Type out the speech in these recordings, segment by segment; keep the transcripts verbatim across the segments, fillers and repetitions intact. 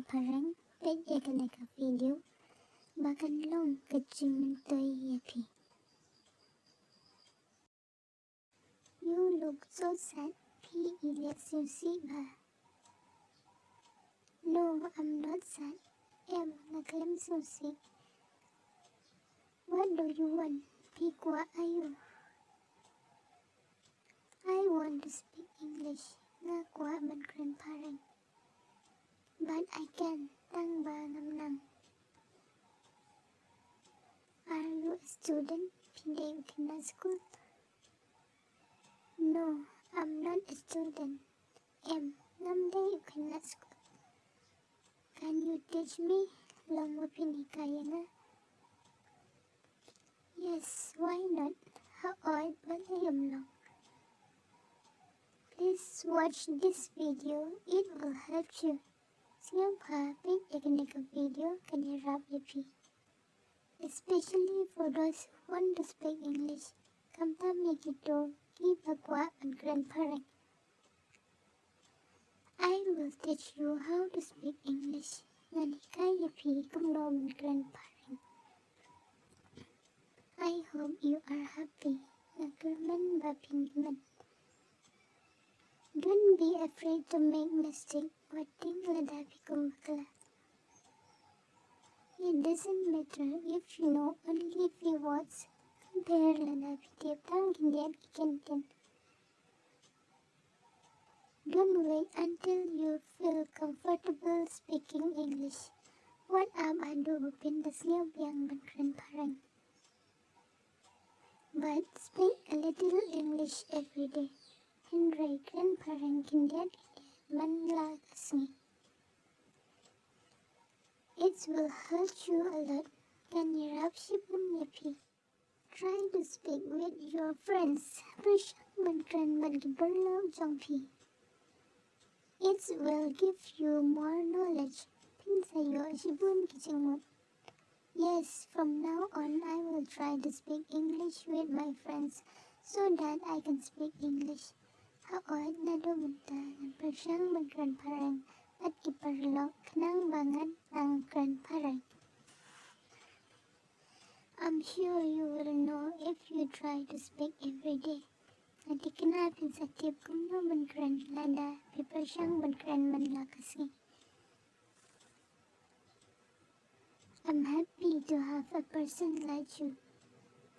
phareng, peit ïa kane ka video ba kan long ka jingmyntoi ïa phi. You look so sad. Phi i leh sngewsih bha. No, I'm not sad. Em, nga khlem sngewsih. What do you want? Phi kwah aïu? I want to speak English. Nga kwah ban kren phareng. But I can't, tang ba ngam nang. Are you a student? Phi dei u khynnah skul? No, I'm not a student. Em, ngam dei u khynnah skul. Can you teach me? Long ba phin hikai ïa nga? Yes, why not? Hooid, balei ym long? Please watch this video, it will help you. Sngewbha peit ïa kane ka video, kan ïarap ïa phi. Especially for those who want to speak English. Khamtam ïa kito kiba kwah ban kren phareng. I will teach you how to speak English. Ngan hikai ïa phi kumno ban kren phareng. I hope you are happy. Nga kyrmen ba phin kmen. Don't be afraid to make mistake. Wat tieng lada phi kum bakla. It doesn't matter if you know only few words. Compare lada phi tip tang khyndiat ki kyntien. Don't wait until you feel comfortable speaking English. Wat ap haduh ba phin da sngewbiang ban kren phareng. But speak a little English every day. Hynrei kren phareng khyndiat khyndiat man la ka sngi. It will help you a lot. Kan ïarap shibun ïa phi. Try to speak with your friends. Pyrshang ban kren bad ki paralok jong phi. It will give you more knowledge. Phin sa ïoh shibun ki jingmut. Yes, from now on I will try to speak English with my friends so that I can speak English. Hooid, naduh mynta ngan pyrshang ban kren phareng bad ki paralok khnang ba ngan nang kren phareng. I'm sure you will know if you try to speak every day. Nga thikna phin sa tip kumno ban kren lada phi pyrshang ban kren man la ka sngi. I'm happy to have a person like you.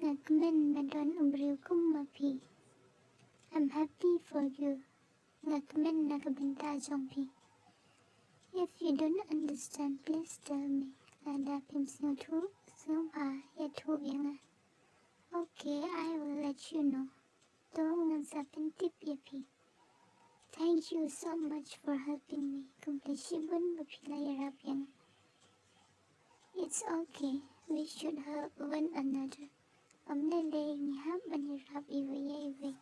Nga kmen ba don u briew kum ma phi. I'm happy for you. Nga kmen na ka bynta jong phi. If you don't understand, please tell me. Lada phim sngewthuh, sngewbha ïathuh ïa nga. Okay, I will let you know. To ngan sa pyntip ïa phi. Thank you so much for helping me. Khublei shibun ba phi la ïarap ïa nga. It's okay. We should help one another. Ym lei lei, ngi hap ban ïarap iwei ïa iwei.